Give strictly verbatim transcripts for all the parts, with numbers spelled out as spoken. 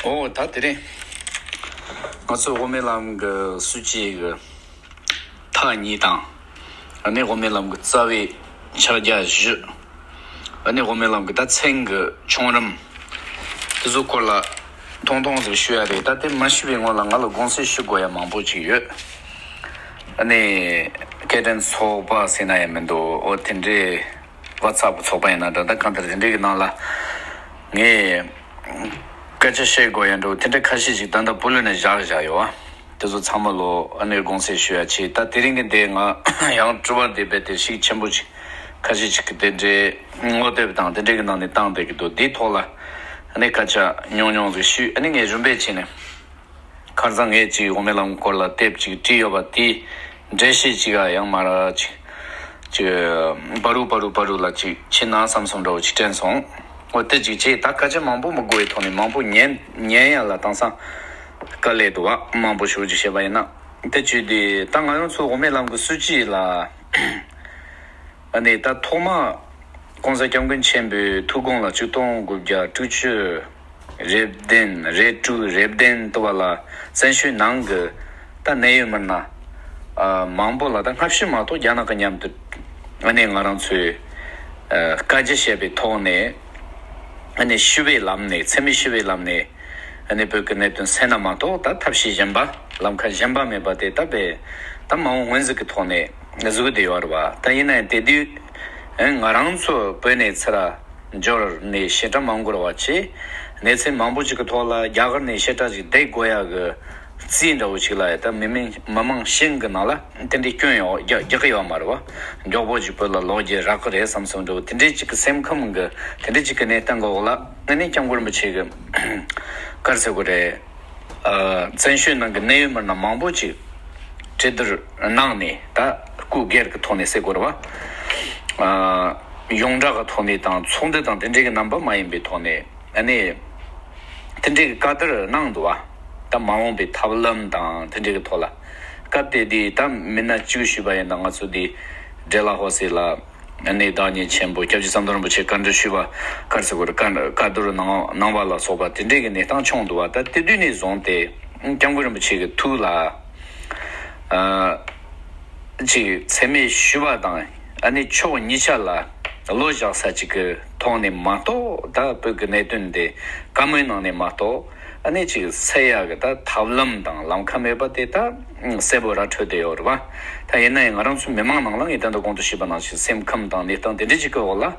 ཨོ་ད་དེ་རིང་ང་ཚོ་དབུ་མའི་ལམ་གྱི་སྲིད་ཇུས་ཀྱི་མཐའ་གཉིས་དང་། ཨ་ནི་དབུ་མའི་ལམ་གྱི་རྩ་བའི་ཕྱག་རྒྱ་བཞི། ཨ་ནི་དབུ་མའི་ལམ་གྱི་ད་མཚན་གྱི་བྱུང་རིམ་དེ་ཚོ་སྐོར་ལ་ཐུང་ཐུང་ཟིག་ཞུ་ཡ་རེད། ད་དེ་མ་ཞུ་བའི་སྔོན་ལ་ང་ལ་དགོངས་སེལ་ཞུ་དགོས་ཡ་མང་པོ་ཅིག་ཡོད། ཨ་ནི་སྐད་འཕྲིན་ཚོགས་པ་ཟེར་ན་ཡང་མི་འདུག་ཨོ་དེ་འདྲའི་WhatsApp་ཚོགས་པ་ཡིན་ན་འདྲ། ད་གང་ལྟར་དེ་འདྲའི་གི་ནང་ལ་ངས་སྐད་ཆ་བཤད་དགོས་ཡ་འདྲ་བོ་དེ་འདྲ་ཁ་ཤས་ཤིག་ད་ལྟ་བུ་ལོན་ནས་བཞག་བཞག་ཡོད་ཨ། དེ་ཚོ་ཚང་མ་ལོ་ཨ་ནི་དགོངས་སེལ་ཞུ་ཡ་ཆེ། ད་དེ་རིང་གི་འདི་ང་ཡང་དྲི་བ་འདི་རྦད་དེ་ཤུགས་ཆེན་པོ་ཅིག་ཁ་ཤས་ཅིག་གི་དེ་འདྲའི་ངོ་དེབ་དང་དེ་འདྲའི་གི་ནང་ནས་བཏང་བསྡད་ཀྱི་འདུག་དེའི་ཐོག་ལ་ཨ་ནི་སྐད་ཆ་ཉུང་ཉུང་ཟིག་ཞུས། ཨ་ནི་ངས་རིམ་པས་བྱས་ནས་ཁ་སང་ངས་ཅིག་དབུ་མའི་ལམ་སྐོར་ལ་དེབ་ཅིག་བྲིས་ཡོད་པ་དེའི་འགྲེལ་བཤད་ཅིག་ཨ་ཡང་མ་ར་ཅིག་ཅིག་བ་རུ་བ་རུ་བ་རུ་ལ་ཅིག་ཕྱིན་ན་བསམ་བསམ་འདྲ་བོ་ཅིག་དྲན་སོང་། འོ་དེ་ཅིག་བྱས། ད་སྐད་ཆ་མང་པོ་མི་དགོས་པའི་ཐོག་ནས་མང་པོ་ཉན་ཉན་ཡ་ལ་དེང་སང་དཀའ་ལས་འདུག་བ། མང་པོ་ཞེ་པོ་ཅིག་བཤད་པ་ཡིན་ན། དེ་བྱས་དུས་ད་ང་རང་ཚོ་དབུ་མའི་ལམ་གྱི་སྲིད་ཇུས་ལ། ཨ་ནི་ད་ཐོག་མ་༸གོང་ས་༸སྐྱབས་མགོན་ཆེན་པོའི་ཐུགས་དགོངས་ལ་ཆིག་སྟོང་དགུ་བརྒྱ་དྲུག་ཅུ་རེ་བདུན་རེ་དྲུག་རེ་བདུན་དུ་བ་ལ་བཙན་བྱོལ་ནང་གི་ད་གནད་ཡོད་མི་སྣ་ཨ་མང་པོ་ལ་ད་སྔ་ཕྱི་མ་གཏོགས་རྒྱ་ནག་གི་མཉམ་དུ་ཨ་ནི་ང་རང་ཚོས་ཨ་བཀའ་རྒྱ་བཤད་པའི་ཐོག་ནས་ཨ་ནི་ཞི་བའི་ལམ་ནས་འཚེ་མེད་ཞི་བའི་ལམ་ནས། ཨ་ནི་བོད་ཀྱི་གནད་དོན་སེལ་ན་མ་གཏོགས་ད་ཐབས་ཤེས་གཞན་པ་ལམ་ཁ་གཞན་པ་མེད་པ་དེ་ད་བས་ད་མ་འོངས་སྔོན་འཛུགས་ཀྱི་ཐོག་ནས་བཟོས་བསྡད་ཡོད་རེད་བ། ད་ཡིན་ན་ཡང་དེ་དུས་ཨ་ང་རང་ཚོ་བོད་ནས་ཚུར་འབྱོར་ནས་བཤད་གྲྭ་མ་འགོར་བ་ཆེ་གནས་ཚུལ་མང་པོ་ཞིག་གི་ཐོག་ལ་རྒྱ་གར་ནས་བཤད་གྲྭ་ཞིག་བསྡད་དགོས་ཡ་གི་རྩིས་འདྲ་བོ་ཞིག་ལ་ཡ་ད་མི་མིང་མི་མང་ཤིང་གི་ནང་ལ་དེ་འདྲའི་སྐྱོན་ཡོད་རྒྱག་རྒྱག་གི་ཡོད་མ་རེད་བ། མགྱོགས་པོ་ཅིག་བོད་ལ་ལོག་རྒྱུ་རག་གི་རེད་བསམ་བསམ་འདྲ་བོ་དེ་འདྲའི་ཅིག་གི་སེམས་ཁམས་གི་དེ་འདྲའི་ཅིག་གི་གནས་སྟངས་གི་འོག་ལ་ཨ་ནི་སྐྱབས་མགོན་རིན་པོ་ཆེ་གི་ག་རེ་ཟེར་དགོས་རེད། ཨ་བཙན་བྱོལ་ནང་གི་གནད་ཡོད་མི་སྣ་མང་པོ་ཅིག་གྲོས་བསྡུར་གནང་ནས་ད་སྐུ་སྒེར་གྱི་ཐོག་ནས་ཟེར་དགོས་རེད་བ། ཨ་ཡོངས་གྲགས་ཀྱི་ཐོག་ནས་དང་ཚོགས་འདུ་དང་དེ་འདྲའི་གི་རྣམ་པ་མ་ཡིན་པའི་ཐོག་ནས་ཨ་ནི་དེ་འདྲའི་གི་བཀའ་བསྡུར་གནང་འདུག་བ། ད་མ་འོངས་པའི་ཐབས་ལམ་དང་དེ་འདྲའི་གི་ཐོག་ལ་སྐབས་དེ་དུས་ད་མི་སྣ་གཅིག་ཞུས་པ་ཡིན་ན་ང་ཚོ་འདི་འབྲེ་ལྷ་ཧོར་སེ་ལ། གནས་བདག་ཉིད་ཆེན་པོ་སྐྱབས་རྗེ་ཟམ་གདོང་རིན་པོ་ཆེ་བཀའ་འདྲི་ཞུས་པ་ག་རེ་ཟེར་དགོས་རེད། བཀའ་བཀའ་བསྡུར་གནང་གནང་བ་ལ་སོགས་པ་དེ་འདྲའི་གི་གནས་སྟངས་བྱུང་འདུག་བ། ད་དེ་དུས་ནས་བཟུང་སྟེ་སྐྱབས་མགོན་རིན་པོ་ཆེ་གི་ཐུགས་ལ་ཨ་ཅིག་འཚེ་མེད་ཞི་བ་དང་ཨ་ནི་ཕྱོགས་གཉིས་ཆ་ལ་བློ་བཞག་ས་ཅིག་གི་ཐོག་ནས་མ་གཏོགས། ད་བོད་ཀྱི་གནད་དོན་དེ་བཀའ་མོལ་ནང་ནས་མ་གཏོགས། ཨ་ནི་ཅིག་སེལ་ཡག་གི་ད་ཐབས་ལམ་དང་ལམ་ཁ་མེད་པ་དེ་ད་གསལ་པོ་ར་འཕྲོད་བསྡད་ཡོད་རེད་བ། ད་ཡིན་ན་ཡང་ང་རང་ཚོའི་མི་མང་ནང་ལ་ངས་ད་ལྟ་གོང་དུ་ཞུས་པ་ནང་བཞིན་སེམས་ཁམས་དང་གནས་སྟངས་དེ་འདྲ་ཅིག་གི་འོག་ལ་ཨ་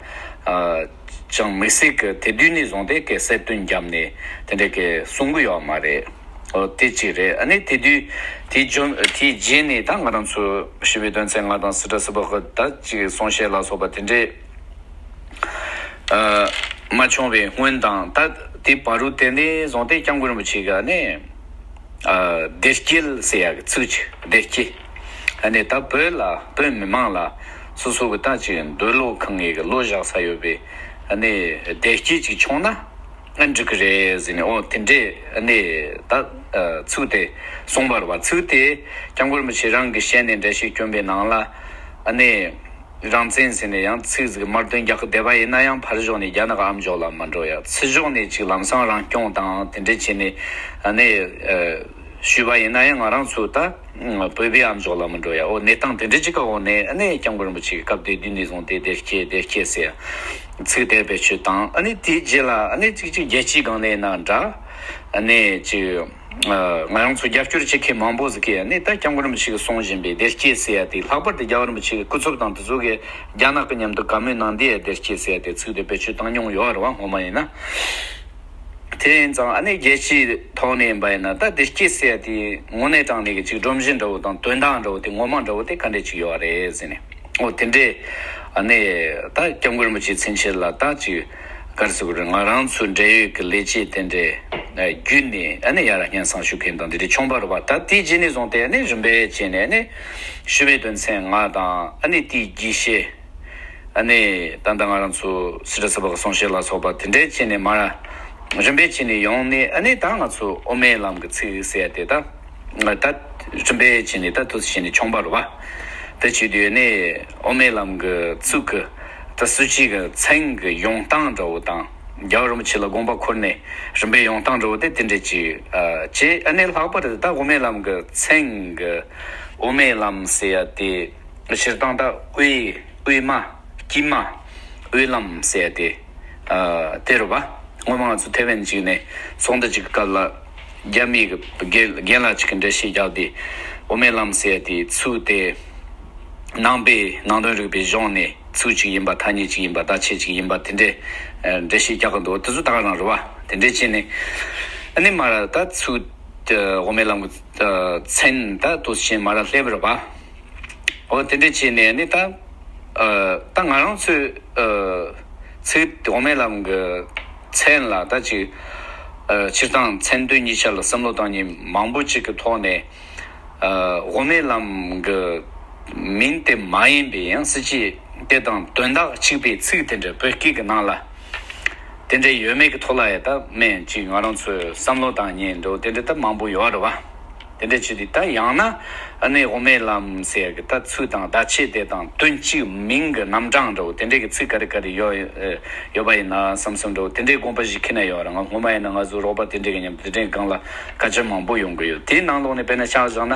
ཅང་དམིགས་བསལ་གྱི་དེ་དུས་ནས་བཟུང་སྟེ་གི་གསལ་སྟོན་བརྒྱབ་ནས་དེ་འདྲ་གི་གསུང་གི་ཡོད་མ་རེད། ཨོ་དེ་གཅིག་རེད། ཨ་ནི་དེ་དུས་དེ་བརྗོད་དེའི་རྗེས་ནས་ད་ང་རང་ཚོ་ཞི་བའི་དོན་ཚན་ལྔ་དང་སྲིད་ཁྲི་སུ་བ་ཁ་ད་ཅིག་གསུང་བཤད་ལ་སོགས་པ་དེ་འདྲའི་ཨ་མ་བྱུང་བའི་སྔོན་དང་ད་དེ་བར་དུ་དེ་ནས་བཟུང་སྟེ་སྐྱབས་མགོན་རིན་པོ་ཆེ་གིས་ནི་ཨ་བདེ་སྐྱིད་ཟེར་ཡག་གི་ཚིག་ཅིག་བདེ་སྐྱིད། ཨ་ནི་ད་བོད་ལ་བོད་མི་མང་ལ་སོ་སོ་གི་ད་ཅིག་འདོད་བློ་ཁེངས་ངེས་གི་བློ་བཞག་ས་ཡོད་པའི་ཨ་ནི་བདེ་སྐྱིད་ཅིག་བྱུང་ན་ཨ་འགྲིག་གི་རེད་ཟེར་ནས། ཨོ་དེ་འདྲས་ཨ་ནི་ད་ཨ་ཚིག་དེ་གསུངས་པ་རེད་བ། ཚིག་དེ་སྐྱབས་མགོན་རིན་པོ་ཆེ་རང་གི་ཞལ་ནས་འགྲེལ་བཤད་བསྐྱོན་པའི་ནང་ལ་ཨ་ནི། རང་བཙན་ཟེར་ནས་ཡང་ཚིག་ཟིག་དམར་འདོན་རྒྱག་གི་བསྡད་པ་ཡིན་ན་ཡང་ཕར་ཕྱོགས་ནས་རྒྱ་ནག་ཨ་མཆོག་ལ་མི་འགྲོ་ཡ། ཚུར་ཕྱོགས་ནས་ཅིག་ལམ་སང་རང་སྐྱོང་དང་དེ་འདྲ་བྱས་ནས་ཨ་ནི་ཨ་ཞུས་པ་ཡིན་ན་ཡང་ང་རང་ཚོ་ད་བོད་པའི་ཨ་མཆོག་ལ་མི་འགྲོ་ཡ། འོ་གནས་སྟངས་དེ་འདྲ་ཅིག་གི་འོག་ནས་ཨ་ནི་སྐྱབས་མགོན་རིན་པོ་ཆེ་གི་སྐབས་དེ་དུས་ནས་བཟུང་སྟེ་བདེ་སྐྱིད་བདེ་སྐྱིད་ཟེར་ཡ་ཚིག་དེ་བེད་སྤྱོད་དང་། ཨ་ནི་དེའི་རྗེས་ལ་ཨ་ནི་ཅིག་ཅིག་རྒྱལ་སྤྱིའི་སྒང་ནས་ཡིན་ན་འདྲ་ཨ་ནི་ཅིག་ང་རང་ཚོ་རྒྱབ་སྐྱོར་བྱེད་མཁན་མང་པོ་ཟིག་གིས་ནི་ད་སྐྱབས་མགོན་རིན་པོ་ཆེ་གིས་གསུང་བཞིན་པའི་བདེ་སྐྱིད་ཟེར་ཡ་དེ། ལྷག་པར་དུ་རྒྱལ་བ་རིན་པོ་ཆེ་གི་སྐུ་ཚབ་དང་དེ་ཚོ་གིས་རྒྱ་ནག་གི་མཉམ་དུ་བཀའ་མོལ་གནང་དུས་བདེ་སྐྱིད་ཟེར་ཡ་དེ་ཚིག་དེ་བེད་སྤྱོད་བཏང་མྱོང་ཡོད་རེད་བ། སྔོན་མ་ཡིན་ན། དེ་ཡིན་ཙང་ཨ་ནི་རྒྱལ་སྤྱིའི་ཐོག་ནས་ཡིན་པ་ཡིན་ན་ད་བདེ་སྐྱིད་ཟེར་ཡ་དེ་དངོས་གནས་དྲང་གནས་ཀྱི་ཅིག་སྒྲོམ་གཞི་འདྲ་བོ་དང་དོན་དག་འདྲ་བོ་དེ་ངོ་མ་འདྲ་བོ་དེ་ག་འདྲས་ཅིག་ཡོད་རེད་ཟེར་ནས། འོ་དེ་འདྲས་ཨ་ནི་ད་སྐྱབས་མགོན་རིན་པོ་ཆེའི་མཚན་ཕྱེད་ལ་ད་ཅིག་ག་རེ་ཟེར་དགོས་རེད། ང་རང་ཚོའི་འབྲེལ་ཡོད་ཀྱི་ལས་བྱེད་དེ་འདྲས་བརྒྱུད་ནས་ཨ་ནི་ཡར་སྙན་སེང་ཞུ་མཁན་དང་དེ་འདྲས་བྱུང་བ་རེད་བ། ད་དེའི་རྗེས་ནས་བཟུང་སྟེ་ཨ་ནི་རིམ་པས་བྱས་ནས་ཨ་ནི་ཞི་བའི་དོན་ཚན་ལྔ་དང་ཨ་ནི་དེའི་རྒྱས་བཤད། ཨ་ནི་ད་ལྟ་ང་རང་ཚོ་སྲིད་ཁྲི་སུ་བ་གི་གསུང་བཤད་ལ་སོགས་པ་དེ་འདྲས་བྱས་ནས་མར་རིམ་པས་བྱས་ནས་ཡོང་ནས། ཨ་ནི་ད་ང་ཚོ་དབུ་མའི་ལམ་གྱི་ཚིག་ཟེར་ཡ་དེ་ད་ད་རིམ་པས་བྱས་ནས་ད་དུས་ཚོད་བྱས་ནས་བྱུང་བ་རེད་བ། དེ་བྱེད་དུས་ནི་དབུ་མའི་ལམ་གྱི་ཚིག་གི་ད་སྲིད་ཇུས་ཀྱི་མཚན་གྱི་ཡོང་སྟངས་འདྲ་བོ་དང་ རྒྱལ་བ་རིན་པོ་ཆེ་ལ་དགོངས་པ་འཁུར་ནས་རིམ་པས་ཡོང་སྟངས་འདྲ་བོ་དེ་དེ་འདྲས་ཅིག་ཨ་བྱས། ཨ་ནི་ལྷག་པར་དུ་ད་དབུ་མའི་ལམ་གྱི་མཚན་གྱི་དབུ་མའི་ལམ་ཟེར་ཡ་དེ་སྤྱིར་བཏང་ད་དབུས་དབུས་མ་དཀྱིལ་མ་དབུས་ལམ་ཟེར་ཡ་དེ་ཨ་དེ་རེད་པ། སྔོན་མ་ང་ཚོ་ཐེ་ཝན་ཅིག་ནས་ཚོགས་འདུ་ཅིག་གི་སྐབས་ལ་རྒྱ་མི་གི་རྒན་རྒན་ལགས་ཅིག་གིས་འགྲེལ་བཤད་རྒྱག་དུས་དབུ་མའི་ལམ་ཟེར་ཡ་དེ་ཚིག་དེ་ནང་པའི་ནང་དོན་རིག་པའི་གཞུང་ནས་ཚིག་ཅིག་ཡིན་པ། ཐ་སྙད་ཅིག་ཡིན་པ། བརྡ་ཆད་ཅིག་ཡིན་པ། དེ་འདྲའི་ཨ་འགྲེལ་བཤད་རྒྱག་གི་འདུག་དེ་ཚོ་ད་ག་རང་རེད་པ། དེ་འདྲས་བྱས་ནས་ཨ་ནི་མར་ད་ཚིག་དབུ་མའི་ལམ་གྱི་མཚན་ད་འདུག་སེ་བྱས་མར་སླེབས་པ་རེད་པ། འོ་དེ་འདྲས་བྱས་ནས་ཨ་ནི་ད་ཨ་ད་ང་རང་ཚོས་ཨ་ཚིག་དབུ་མའི་ལམ་གྱི་མཚན་ལ་ད་ཅིག་ཨ་སྤྱིར་བཏང་མཚན་དོན་གཉིས་ཆ་ལ་བསམ་བློ་བཏང་མཁན་མང་པོ་ཅིག་གི་ཐོག་ནས། ཨ་དབུ་མའི་ལམ་གྱི་མིང་དེ་མ་ཡིན་པའི་ཡང་སྲིད་ཇུས་དེ་དང་དོན་དག་གཅིག་པའི་ཚིག་དེ་འདྲ་བོད་སྐད་ཀྱི་ནང་ལ་དེ་འདྲ་ཡོད་མེད་ཀྱི་ཐོག་ལ་ཡ་ད་མེད་ཅིག་ང་རང་ཚོས་བསམ་བློ་བཏང་མཁན་འདྲ་བོ་དེ་འདྲ་ད་མང་པོ་ཡོད་རེད་པ། དེ་འདྲ་བྱས་དུས་ད་ཡང་ན་ཨ་ནི་དབུ་མའི་ལམ་ཟེར་གི་ད་ཚིག་དང་བརྡ་ཆད་དེ་དང་དོན་གཅིག་མིང་གི་རྣམ་གྲངས་འདྲ་བོ་དེ་འདྲ་གི་ཚིག་ག་རེ་ག་རེ་ཡོད་ཡོད་པ་ཡིན་ན་བསམ་བསམ་འདྲ་བོ་དེ་འདྲའི་དགོངས་པ་ཞིག་འཁྱེར་ནས་ཡོད་རེད། ང་སྔོན་མ་ཡིན་ན་ང་ཚོ་རོགས་པ་དེ་འདྲའི་གི་མཉམ་དུ་དེ་འདྲའི་སྒང་ལ་སྐད་ཆ་མང་པོ་ཡོང་གི་ཡོད། དེའི་ནང་ལོགས་ནས་དཔེར་ན་ཆ་བཞག་ན།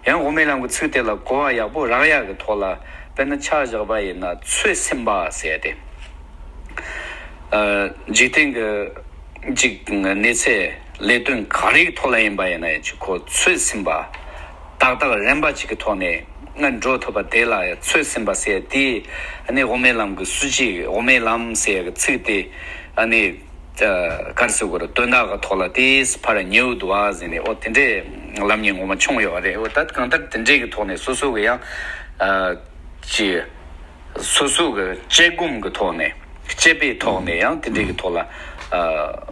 ཡང་དབུ་མའི་ལམ་གྱི་ཚིག་དེ་ལ་གོ་བ་ཡག་པོ་རག་ཡག་གི་ཐོག་ལ་དཔེར་ན་ཆ་བཞག་པ་ཡིན་ན་ཚོད་ཟིན་པ་ཟེར་ཏེ། ཨ་འཇིག་རྟེན་གྱི་ཅིག་གནས་ཚད་ལས་དོན་ག་རེའི་ཐོག་ལ་ཡིན་པ་ཡིན་ན་ཡང་ཅིག་ཁོ་ཚོད་ཟིན་པ། ཏག་ཏག་རན་པ་ཅིག་གི་ཐོག་ནས་ང་འགྲོ་ཐུབ་པ་དེ་ལ་ཡང་ཚོད་ཟིན་པ་ཟེར་དེ། ཨ་ནི་དབུ་མའི་ལམ་གྱི་སྲིད་ཇུས་དབུ་མའི་ལམ་ཟེར་གྱི་ཚིག་དེ་ཨ་ནི་ཨ་ག་རེ་ཟེར་དགོས་རེད། དོན་དག་གི་ཐོག་ལ་དེ་ཕར་ཉེ་བོ་འདུག་ཨ་ཟེར་ནས། འོ་དེ་འདྲའི་ལབ་མཁན་ངོ་མ་བྱུང་ཡོད་རེད། འོ་ད་གང་ལྟར་དེ་འདྲའི་གི་ཐོག་ནས་སོ་སོ་གི་ཡང་ཨ་ཅི། སོ་སོ་གི་དཔྱད་སྒོམ་གི་ཐོག་ནས་དཔྱད་པའི་ཐོག་ནས་ཡང་དེ་འདྲའི་གི་ཐོག་ལ་ཨ་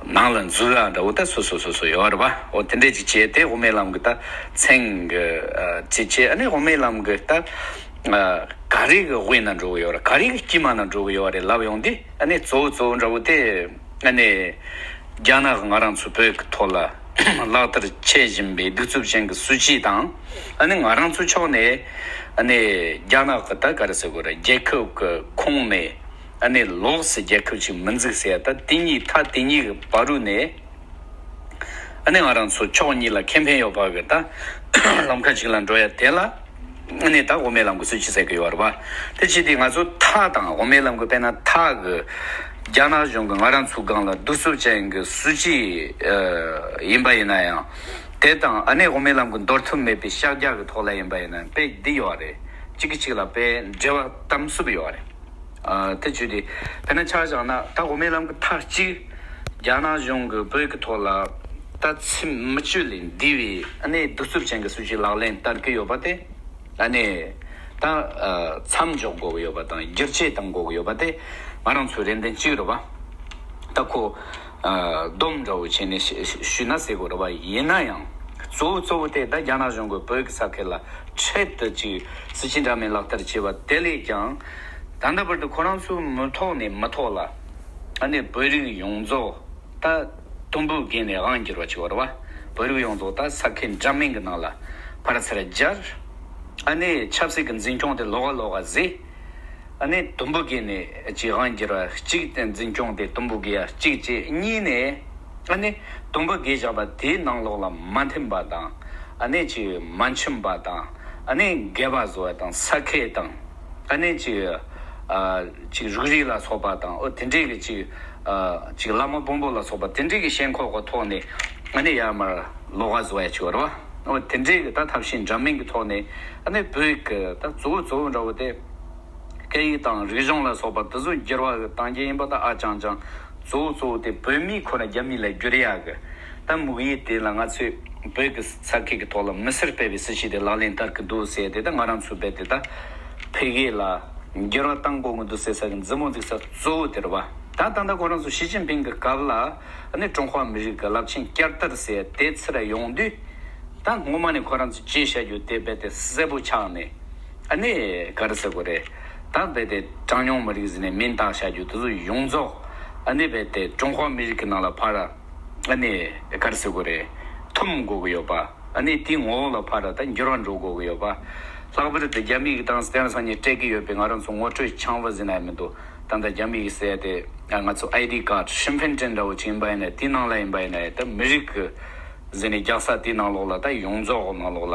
ནང་ལ་འཛུལ་ཡ་འདྲ་བོ་ད་སོ་སོ་སོ་སོ་ཡོད་རེད་པ། འོ་དེ་འདྲའི་ཅིག་བྱས་ཏེ་དབུ་མའི་ལམ་གི་ད་མཚན་གི་ཨ་ཅིག་བྱས། ཨ་ནི་དབུ་མའི་ལམ་གི་ད་ཨ་ག་རེ་གི་དབུས་ན་འགྲོ་གི་ཡོད་རེད། ག་རེ་གི་དཀྱིལ་མ་ན་འགྲོ་གི་ཡོད་རེད་ལབ་ཡོང་དུས། ཨ་ནི་གཙོ་བོ་གཙོ་བོ་འདྲ་བོ་དེ་ཨ་ནི་རྒྱ་ནག་གི་ང་རང་ཚོ་བོད་གི་ཐོག་ལ་ལག་བསྟར་བྱེད་བཞིན་པའི་གདུག་རྩུབ་ཅན་གྱི་སྲིད་ཇུས་དང་། ཨ་ནི་ང་རང་ཚོ་ཕྱོགས་ནས་ཨ་ནི་རྒྱ་ནག་གི་ད་ག་རེ་ཟེར་དགོས་རེད། རྒྱལ་ཁབ་ཀྱི་ཁོངས་ནས་ཨ་ནི་ལོགས་སུ་རྒྱལ་ཁབ་ཅིག་མི་འཛུགས་ཟེར་ཡ། ད་དེ་གཉིས་ཐ་དེ་གཉིས་ཀྱི་བར་དུ་ནས་ཨ་ནི་ང་རང་ཚོ་ཕྱོགས་གཉིས་ལ་ཁེ་ཕན་ཡོད་པ་གི་ད་ལམ་ཁ་ཅིག་ལ་འགྲོ་ཡ་དེ་ལ། ཨ་ནི་ད་དབུ་མའི་ལམ་གྱི་སྲིད་ཇུས་ཟེར་གི་ཡོད་རེད་པ། དེ་བྱས་དུས་ང་ཚོ་ཐ་དང་དབུ་མའི་ལམ་གྱི་དཔེར་ན་ཐ་གི་རྒྱ་ནག་གཞུང་གི་ང་རང་ཚོའི་སྒང་ལ་གདུག་རྩུབ་ཅན་གྱི་སྲིད་ཇུས་ཨ་ཡིན་པ་ཡིན་ན་ཡང་། དེ་དང་ཨ་ནི་དབུ་མའི་ལམ་གྱི་འདོར་ཐབས་མེད་པའི་ཤར་རྒྱག་གི་ཐོག་ལ་ཡིན་པ་ཡིན་ན་དཔེ་འདི་ཡོད་རེད། གཅིག་གིས་གཅིག་ལ་དཔེ་འབྲེལ་བ་དམ་ཟབ་ཡོད་རེད། ཨ་དེ་བྱས་དུས་དཔེར་ན་ཆ་བཞག་ན་ད་དབུ་མའི་ལམ་གྱི་མཐའ་གཅིག་རྒྱ་ནག་གཞུང་གིས་བོད་ཀྱི་ཐོག་ལ་ད་ཚིག་མི་བཅད་ལས་འདས་པའི་ཨ་ནི་གདུག་རྩུབ་ཅན་གྱི་སྲིད་ཇུས་ལག་ལེན་བསྟར་གྱི་ཡོད་པ་དེ། ཨ་ནི་ད་ཨ་མཚམས་འཇོག་དགོས་ཀྱི་ཡོད་པ་དང་བསྒྱུར་བཅོས་གཏང་དགོས་ཀྱི་ཡོད་པ་དེ་ང་རང་ཚོའི་རེ་འདུན་གཅིག་རེད་པ། ད་ཁོ་ཨ་སྡོམ་འདྲ་བོ་བྱས་ནས་ཞུ་ཞུས་ན་ཟེར་དགོས་རེད་པ། ཡིན་ན་ཡང་གཙོ་བོ་གཙོ་བོ་དེ་ད་རྒྱ་ནག་གཞུང་གིས་བོད་ཀྱི་ས་ཁུལ་ལ་འཕྲལ་དུ་ཅིག་སྲིད་ཇུས་འདྲ་མིན་ལག་བསྟར་བྱས་པ་དེ་ལས་ཀྱང་། ད་ལྟ་བར་དུ་ཁོ་རང་ཚོའི་མི་ཐོག་ནས་མི་ཐོག་ལ་ཨ་ནི་བོད་རིགས་ཡོངས་རྫོགས་ད་དུམ་བུ་བརྒལ་ནས་དབང་བསྒྱུར་བ་བྱས་པ་རེད་པ། བོད་རིགས་ཡོངས་རྫོགས་ད་ས་ཁུལ་འདྲ་མིན་གྱི་ནང་ལ་ཕར་ཚུར་སྦྱར། ཨ་ནི་ཆབ་སྲིད་ཀྱི་འཛིན་སྐྱོང་དེ་ལོགས་ཀ་ལོགས་ཀ་བཟོས། ཨ་ནི་དུམ་བུ་བརྒལ་ནས་ཅིག་དབང་བསྒྱུར་བ་གཅིག་དང་འཛིན་སྐྱོང་དེ་དུམ་བུ་བརྒལ་ཡ་གཅིག་བྱས། གཉིས་ནས་ཨ་ནི་དུམ་བུ་བརྒལ་བཞག་པ་དེའི་ནང་ལོགས་ལ་མ་མཐུན་པ་དང་། ཨ་ནི་ཅིག་མ་འཆམ་པ་དང་། ཨ་ནི་འགལ་བ་བཟོ་བ་དང་། ས་ཁུལ་དང་། ཨ་ནི་ཅིག་ཨ་ཅིག་རིགས་རུས་ལ་སོགས་པ་དང་། འོ་དེ་འདྲའི་གི་ཅིག་ཨ་ཅིག་བླ་མ་དཔོན་པོ་ལ་སོགས་པ་དེ་འདྲའི་གི་ཞེན་ཁོག་གི་ཐོག་ནས་ཨ་ནི་ཡར་མར་ལོགས་ཀ་བཟོ་ཡ་ཅིག་ཡོད་རེད་པ། འོ་དེ་འདྲའི་གི་ད་ཐབས་ཤེས་འདྲ་མིན་གི་ཐོག་ནས་ཨ་ནི་བོད་གི་ད་གཙོ་བོ་གཙོ་བོ་འདྲ་བོ་དེ། སྐད་ཡིག་དང་རིག་གཞུང་ལ་སོགས་པ་དེ་ཚོ་འགྱུར་བ་གཏང་རྒྱུ་ཡིན་པ་དང་། ཨ་ཅང་ཅང་གཙོ་བོ་གཙོ་བོ་དེ་བོད་མི་ཁོ་རང་རྒྱ་མི་ལ་བསྒྱུར་ཡག་གི་ད་དམིགས་ཡུལ་དེ་ལ། ང་ཚོས་བོད་ཀྱི་ས་ཁུལ་གྱི་ཐོག་ལ་མི་སེར་སྤེལ་བའི་སྲིད་བྱུས་དེ་ལག་ལེན་བསྟར་གྱི་འདུག་ཟེར་དེ། ད་ང་རང་ཚོས་རྦད་དེ་ད་འཕེལ་རྒྱས་ལ་འགྱུར་བ་གཏང་དགོས་ཀྱི་འདུག་ཟེར་ས་གི་མཛུབ་མོ་འཛུགས་ས་གཙོ་བོ་དེ་རེད་པ། ད་ད་ལྟ་ཁོ་རང་ཚོ་ཞི་ཅིན་ཕིང་གི་སྐབས་ལ་ཨ་ནི་ཀྲུང་ཧྭ་མི་རིགས་ཀྱི་རླབས་ཆེན་བསྐྱར་དར་ཟེར་དེ་ཚུར་ཡོང་དུས། ད་སྔོན་མ་ནས་ཁོ་རང་ཚོས་བྱས་བཞག་རྒྱུ་དེ་རྦད་དེ་གསལ་པོ་ཆགས་ནས། ཨ་ནི་ག་རེ་ཟེར་དགོས་རེད། ད་རྦད་དེ་གྲངས་ཉུང་མི་རིགས་ཟེར་ནས་མིང་བཏགས་བཞག་རྒྱུ་དེ་ཚོ་ཡོངས་རྫོགས་ཨ་ནི་རྦད་དེ་ཀྲུང་ཧྭ་མི་རིགས་ཀྱི་ནང་ལ་ཕར་ཨ་ནི་ག་རེ་ཟེར་དགོས་རེད། འཐུམ་དགོས་ཀྱི་ཡོད་པ། ཨ་ནི་དེའི་ངོ་བོ་ལ་ཕར་ད་འགྱུར་བ་འགྲོ་དགོས་ཀྱི་ཡོད་པ། ལྷག་པར་དུ་རྒྱ་མི་གིས་དེང་སང་ཉིན་སྤྲད་ཀྱི་ཡོད་པའི་ང་རང་ཚོ་ངོ་སྤྲོད་ཆེན་པོ་ཟེར་ན་ཡང་མི་འདུག་ད་ལྟ་རྒྱ་མི་གི་ཟེར་ཏེ་ང་ཚོ་ཨའི་ཌི་ཀར་ཌི་ཤིན་ཕིན་ཊིན་འདྲ་བོ་ཅིག་ཡིན་པ་ཡིན་ན་དེའི་ནང་ལ་ཡིན་པ་ཡིན་ན་ད་མི་རིགས་ཀྱི་ཟེར་ནས་རྒྱག་ས་དེའི་ནང་ལོགས་ལ་ད་ཡོངས་རྫོགས་ནང་ལོགས་ལ་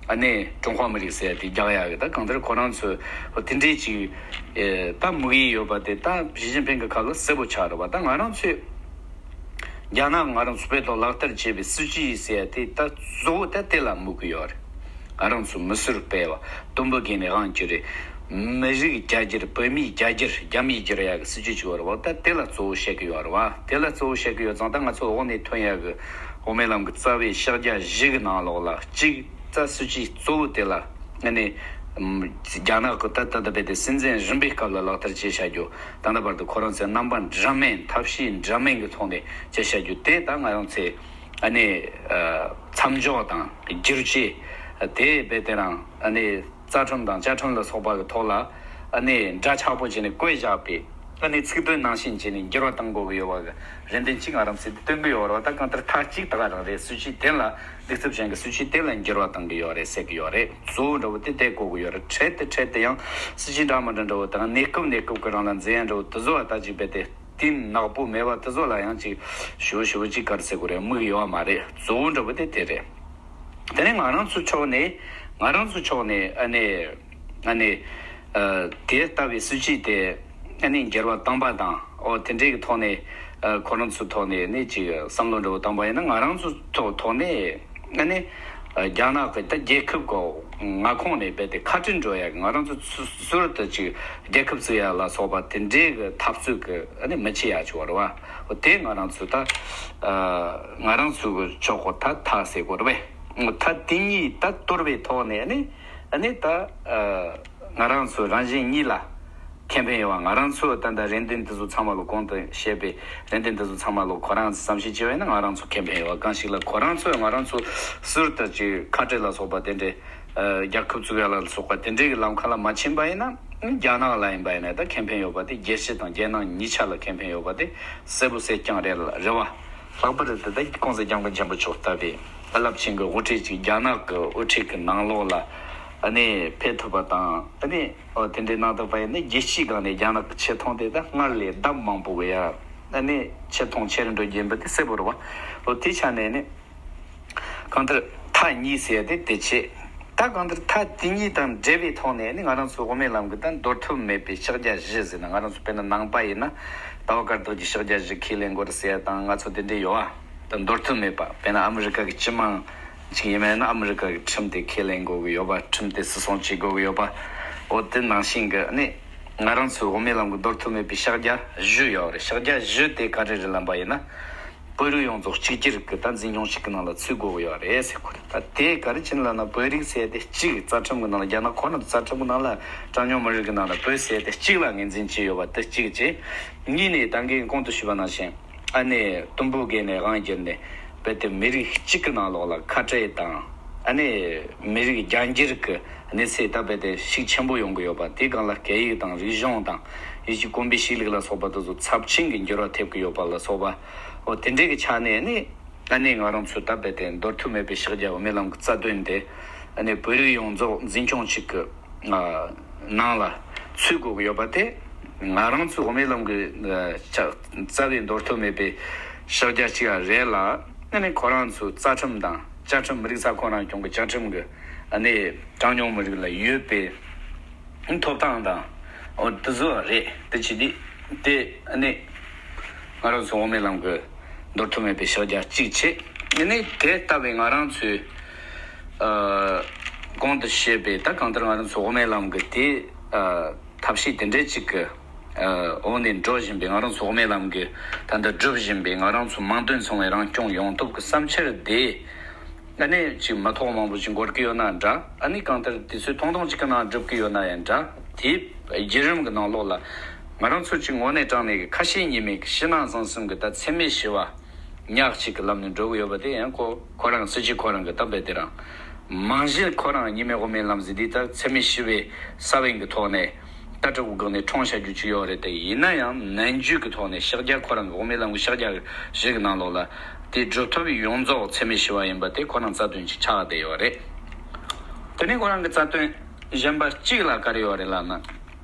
ཨ་ནི་ཀྲུང་ཧྭ་མི་རིགས་ཟེར་ཏེ་རྒྱག་ཡག་གི་ད་གང་ལྟར་ཁོ་རང་ཚོས་དེ་འདྲས་ཅིག་ད་དམིགས་ཡུལ་ཡོད་པ་དེ་ད་ཞི་ཅིན་ཕིན་གྱི་ཁ་ལ་གསལ་པོ་ཆགས་རེད་བ། ད་ང་རང་ཚོས་རྒྱ་ནག་ང་རང་ཚོ་བོད་ཐོག་ལག་བསྟར་བྱས་པའི་སྲིད་ཇུས་ཟེར་ཡ་དེ་ད་གཙོ་བོ་ད་དེ་ལ་དམིགས་ཀྱི་ཡོད་རེད། ང་རང་ཚོ་མི་གསོད་སྤེལ་བ། དུམ་བུ་བརྒལ་ནས་དབང་སྒྱུར་རེད། མི་རིགས་རྒྱ་སྒྱུར། བོད་མིའི་རྒྱ་སྒྱུར། རྒྱ་མིའི་སྒྱུར་ཡ་གི་སྲིད་ཇུས་ཅིག་ཡོད་རེད་བ། ད་དེ་ལ་གཙོ་བོ་བཤད་ཀྱི་ཡོད་རེད་བ། དེ་ལ་གཙོ་བོ་བཤད་ཀྱི་ཡོད་ཙང་ད་ང་ཚོ་འོག་ནས་ཐོན་ཡ་གི་དབུ་མའི་ལམ་གི་རྩ་བའི་ཕྱག་རྒྱ་བཞི་གི་ནང་ལོགས་ལ་གཅིག་ད་སྲིད་ཇུས་གཙོ་བོ་དེ་ལ་ཨ་ནི་རྒྱ་ནག་གི་ད་ད་ད་བས་དེ་སྲིད་འཛིན་རིམ་པའི་སྐབས་ལ་ལག་བསྟར་བྱས་བཞག་རྒྱུ། ད་ལྟ་བར་དུ་ཁོ་རང་ཚོས་རྣམ་པ་འདྲ་མིན་ཐབས་ཤེས་འདྲ་མིན་གྱི་ཐོག་ནས་བྱས་བཞག་རྒྱུ་དེ་ད་ང་རང་ཚོས་ཨ་ནི་མཚམས་འཇོག་དང་བསྒྱུར་བཅོས་དེ་བས་དེ་རང་ཨ་ནི་རྩ་ཁྲིམས་དང་བཅའ་ཁྲིམས་ལ་སོགས་པ་གི་ཐོག་ལ་ཨ་ནི་འདྲ་ཆགས་པོ་བྱས་ནས་བཀོད་བཞག་པའི་ཨ་ནི་ཚིག་དོན་ནང་བཞིན་བྱས་ནས་འགྱུར་བ་གཏང་དགོས་ཀྱི་ཡོད་པ་གི་རེ་འདུན་གཅིག་ང་རང་ཚོས་སྟོན་གྱི་ཡོད་རེད་བ། ད་གང་ལྟར་མཐའ་གཅིག་ཏུ་ག་རང་རེད། སྲིད་ཇུས་དེ་ལ་གདུག་རྩུབ་ཅན་གྱི་སྲིད་ཇུས་དེ་ལ་འགྱུར་བ་གཏང་གི་ཡོད་རེད་ཟེར་གྱི་ཡོད་རེད། གཙོ་བོ་འདྲ་བོ་དེ་དེ་གོ་གི་ཡོད་རེད། འཕྲལ་དུ་འཕྲལ་དུ་ཡང་སྲིད་ཇུས་འདྲ་མི་འདྲ་འདྲ་བོ་དང་གནས་སྐབས་གནས་སྐབས་ཀྱི་རང་ལ་འཛིན་ཡ་འདྲ་བོ་དེ་ཚོ་ལ་ལྟ་ཅིག་རྦད་དེ་གཏིང་ནག་པོ་མེད་པ་དེ་ཚོ་ལ་ཡང་ཅིག་ཞུ་ཞུ་ཅིག་ག་རེ་ཟེར་དགོས་རེད། དམིགས་ཡོད་མ་རེད། གཙོ་བོ་འདྲ་བོ་དེ་དེ་རེད། དེ་ནས་ང་རང་ཚོ་ཕྱོགས་ནས་ང་རང་ཚོ་ཕྱོགས་ནས་ཨ་ནི་ཨ་ནི་ཨ་དེ་ལྟ་བུའི་སྲིད་ཇུས་དེ་ཨ་ནི་འགྱུར་བ་བཏང་པ་དང་། ཨོ་དེ་འདྲའི་གི་ཐོག་ནས་ཨ་ཁོ་རང་ཚོའི་ཐོག་ནས་ནི་ཅིག་བསམ་བློ་འདྲ་བོ་བཏང་པ་ཡིན་ན། ང་རང་ཚོའི་ཐོག་ཐོག་ནས་ཨ་ནི་ཨ་རྒྱ་ནག་གི་ད་རྒྱལ་ཁབ་གོ་མངའ་ཁོངས་ནས་རྦད་དེ་ཁ་བྲལ་འགྲོ་ཡ་གི་ང་རང་ཚོ་ཚུ་ཟུར་དུ་ཅིག་རྒྱལ་ཁབ་བཙུགས་ཡ་ལ་སོགས་པ་དེ་འདྲའི་གི་འཐབ་རྩོད་གི་ཨ་ནི་མི་བྱེད་ཡ་ཆོག་རེད་བ། ཨོ་དེ་ང་རང་ཚོ་ད་ཨ་ང་རང་ཚོའི་གི་ཕྱོགས་གོ་ད་ཐག་ཟེར་གོ་རེད་བས། ད་དེ་གཉིས་ད་གཏོར་བའི་ཐོག་ནས་ནི་ཨ་ནི་ད་ཨ་ང་རང་ཚོ་རང་བཞིན་གཉིས་ལ་ཁེ་ཕན་ཡོད་པ། ང་རང་ཚོ་ད་ལྟ་རེ་འདུན་དེ་ཚོ་ཚང་མ་ལོ་གོང་དུ་བཤད་པའི་རེ་འདུན་དེ་ཚོ་ཚང་མ་ལོ་ཁོ་རང་ཚོ་བསམ་ཤེས་བྱས་པ་ཡིན་ན་ང་རང་ཚོ་ཁེ་ཕན་ཡོད་པ། གང་ཞིག་ལ་ཁོ་རང་ཚོས་ང་རང་ཚོ་ཟུར་དུ་ཅིག་ཁ་བྲལ་ལ་སོགས་པ་དེ་འདྲའི་ཨ་རྒྱལ་ཁབ་བཙུགས་ཡ་ལ་སོགས་པ་དེ་འདྲའི་གི་ལམ་ཁ་ལ་མ་ཕྱིན་པ་ཡིན་ན་རྒྱ་ནག་ལ་ཡིན་པ་ཡིན་ན་ད་ཁེ་ཕན་ཡོད་པ་དེ་རྒྱལ་སྤྱི་དང་རྒྱལ་ནང་གཉིས་ཆ་ལ་ཁེ་ཕན་ཡོད་པ་དེ་གསལ་པོ་གསལ་རྐྱང་རེད་ལ་རེད་བ། ལྷག་པར་དུ་ད་ྋགོང་ས་ྋསྐྱབས་མགོན་ཆེན་པོ་མཆོག་ལྟ་བུའི་རླབས་ཆེན་གྱི་དབུ་ཁྲིད་ཅིག་རྒྱ་ནག་གི་དབུ་ཁྲིད་ཀྱི་ནང་ལོགས་ལ་ཨ་ནི་ཕེབས་ཐུབ་པ་དང་། ཨ་ནི་ཨོ་དེ་འདྲའི་གནང་ཐུབ་པ་ཡིན་ན་རྒྱལ་སྤྱིའི་སྒང་ནས་རྒྱ་ནག་གི་ཆེ་མཐོང་དེ་ད་སྔར་ལས་ལྡབ་མང་པོ་གི་ཡ་ཨ་ནི་ཆེ་མཐོང་ཆེ་རུ་འགྲོ་རྒྱུ་ཡིན་པ་དེ་གསལ་པོ་རེད་བ། ཨོ་དེ་ཆ་ནས་ནི་གང་ལྟར་མཐའ་གཉིས་ཟེར་ཏེ་དེ་བྱས། ད་གང་ལྟར་མཐའ་དེ་གཉིས་དང་འབྲེལ་བའི་ཐོག་ནས་ནི་ང་རང་ཚོ་དབུ་མའི་ལམ་གྱི་ད་འདོར་ཐབས་མེད་པའི་ཕྱག་རྒྱ་བཞི་ཟེར་ན། ང་རང་ཚོ་དཔེར་ན་ནང་པ་ཡིན་ན་ཟླ་བ་དཀར་རྡོ་རྗེ་ཕྱག་རྒྱ་བཞི་ཁས་ལེན་དགོས་རེད་ཟེར་ཡ་དང་ང་ཚོ་དེ་འདྲས་ཡོད་པ། ད་འདོར་ཐབས་མེད་པ། དཔེར་ན་ཨ་མི་རི་ཀ་གི་སྤྱི་དམངས་ཅིག་ཡིན་པ་ཡིན་ན་ཨ་མི་རི་ཀ་གི་ཁྲིམས་དེ་ཁས་ལེན་དགོས་ཀྱི་ཡོད་པ། ཁྲིམས་དེ་བརྩི་སྲུང་བྱེད་དགོས་ཀྱི་ཡོད་པ། འོ་དེ་ནང་བཞིན་གྱི་ནི་ང་རང་ཚོའི་དབུ་མའི་ལམ་གྱི་འདོར་ཐབས་མེད་པའི་ཕྱག་རྒྱ་བཞི་ཡོད་རེད། ཕྱག་རྒྱ་བཞི་དེ་ག་རེ་རེད་ལབ་པ་ཡིན་ན། བོད་རིགས་ཡོངས་རྫོགས་གཅིག་གྱུར་གྱི་ད་འཛིན་སྐྱོང་གཅིག་གི་ནང་ལ་ཚུད་དགོས་ཀྱི་ཡོད་རེད་ཟེར་གོ་རེད། ད་དེ་ག་རེ་བྱས་ནས་ལབ་ན་བོད་རིགས་ཟེར་དེ་གཅིག་རྩ་ཁྲིམས་ཀྱི་ནང་ལ་རྒྱ་ནག་ཁོ་ན་རྩ་ཁྲིམས་ཀྱི་ནང་ལ་གྲངས་ཉུང་མི་རིགས་ཀྱི་ནང་ལ་བོད་ཟེར་དེ་གཅིག་ལ་ངོས་འཛིན་བྱས་ཡོད་པ་དེ་གཅིག་བྱས། གཉིས་ནས་ད་གིན་གོང་དུ་ཞུས་པ་ནང་བཞིན་ཨ་ནི་དུམ་བུ་བརྒལ་ནས་དབང་བསྒྱུར་ནས་རྦད་དེ་མི་རིགས་གཅིག་གི་ནང་ལོགས་ལ་ཁ་བྲལ་དང་ཨ་ནི་མི་རིགས་རྒྱ་འགྱུར་གྱི་གནས་ཚད་ད་རྦད་དེ་ཤུགས་ཆེན་པོ་ཡོང་གི་ཡོད་པ། དེའི་སྒང་ལ་སྐད་ཡིག་དང་རིག་གཞུང་དང་ཡིད་ཀྱི་གོམས་པའི་གཤིས་ལུགས་ལ་སོགས་པ་དེ་ཚོ་ཚབས་ཆེན་གྱི་འགྱུར་བ་ཐེབས་ཀྱི་ཡོད་པ་ལ་སོགས་པ། འོ་དེ་འདྲའི་གི་ཆ་ནས་ནི་ཨ་ནི་ང་རང་ཚོ་ད་རྦད་དེ་འདོར་ཐབས་མེད་པའི་ཕྱག་རྒྱ་དབུ་མའི་ལམ་གྱི་རྩ་དོན་དེ་ཨ་ནི་བོད་རིགས་ཡོངས་རྫོགས་འཛིན་སྐྱོང་གཅིག་གི་ནང་ལ་ཚུད་དགོས་ཀྱི་ཡོད་པ་དེ་ང་རང་ཚོའི་དབུ་མའི་ལམ་གྱི་ཆ་རྩ་བའི་འདོར་ཐབས་མེད་པའི་ཕྱག་རྒྱ་གཅིག་རེད་ལ། ཨ་ནི་ཁོ་རང་ཚོའི་རྩ་ཁྲིམས་དང་བཅའ་ཁྲིམས། མི་རིགས་ས་ཁོངས་རང་སྐྱོང་གི་བཅའ་ཁྲིམས་ཀྱི་ཨ་ནི་གྲངས་ཉུང་མི་རིགས་ལ་ཡོད་པའི་ཐོབ་ཐང་དང་། འོ་དེ་ཚོ་རེད། དེ་བྱེད་དུས་དེ་ཨ་ནི་ང་རང་ཚོ་དབུ་མའི་ལམ་གྱི་འདོར་ཐབས་མེད་པའི་ཕྱག་རྒྱ་གཅིག་བྱས། ཨ་ནི་དེ་ལྟ་བུའི་ང་རང་ཚོའི་ཨ་གོང་དུ་བཤད་པའི་ད་གང་ལྟར་ང་རང་ཚོ་དབུ་མའི་ལམ་གྱི་དེ་ཨ་ཐབས་ཤེས་དེ་འདྲའི་གཅིག་གི་ཨ་འོག་ནས་འགྲོ་བཞིན་པའི། ང་རང་ཚོ་དབུ་མའི་ལམ་གྱི་ད་ལྟ་སྒྲུབ་བཞིན་པའི་ང་རང་ཚོ་མིང་དོན་མཚུངས་པའི་རང་སྐྱོང་ཡོང་ཐབས་ཀྱི་བསམ་འཆར་དེ། ཨ་ནི་ཅིག་མི་ཐོག་མང་པོ་ཞིག་འགོར་གྱི་ཡོད་ན་འདྲ། ཨ་ནི་གང་ལྟར་དུས་ཚོད་ཐུང་ཐུང་ཅིག་གི་ནང་འགྲུབ་ཀྱི་ཡོད་ན་ཡང་འདྲ། དེའི་བརྒྱུད་རིམ་གྱི་ནང་ལོགས་ལ་ང་རང་ཚོ་ཅིག་དངོས་གནས་དྲང་གནས་ཀྱི་ཁ་ཞེ་གཉིས་མེད་ཀྱི་ཕྱི་ནང་གསང་གསུམ་གྱི་ད་འཚེ་མེད་ཞི་བ་ཉག་གཅིག་གི་ལམ་ནས་འགྲོ་གི་ཡོད་པ་དེ་ཡང་ཁོ་ཁོ་རང་སྲིད་སྤྱི་ཁོ་རང་གི་ད་རྦད་དེ་རང་། མང་གཞི་ཁོ་རང་གཉིས་སྨན་དབུ་མའི་ལམ་ཟེར་དུས་ད་འཚེ་མེད་ཞི་བའི་ས་བོན་གྱི་ཐོག་ནས་ལྟ་གྲུབ་ཀྱི་སྒང་ནས་འཁྲུངས་བཞག་རྒྱུ་ཅིག་ཡོད་རེད་དེ། ཡིན་ན་ཡང་ནན་རྒྱུན་གྱི་ཐོག་ནས་ཕྱག་རྒྱ་ཁོ་རང་གི་དབུ་མའི་ལམ་གྱི་ཕྱག་རྒྱ་བཞི་གི་ནང་ལོགས་ལ་དེ་སྒྲུབ་ཐབས་ཡོངས་རྫོགས་འཚེ་མེད་ཞི་བ་ཡིན་པ་དེ་ཁོ་རང་རྩ་དོན་ཅིག་ཆགས་བསྡད་ཡོད་རེད། དེ་ནས་ཁོ་རང་གི་རྩ་དོན་གཞན་པ་གཅིག་ལ་ག་རེ་ཡོད་རེད་ལབ་ན།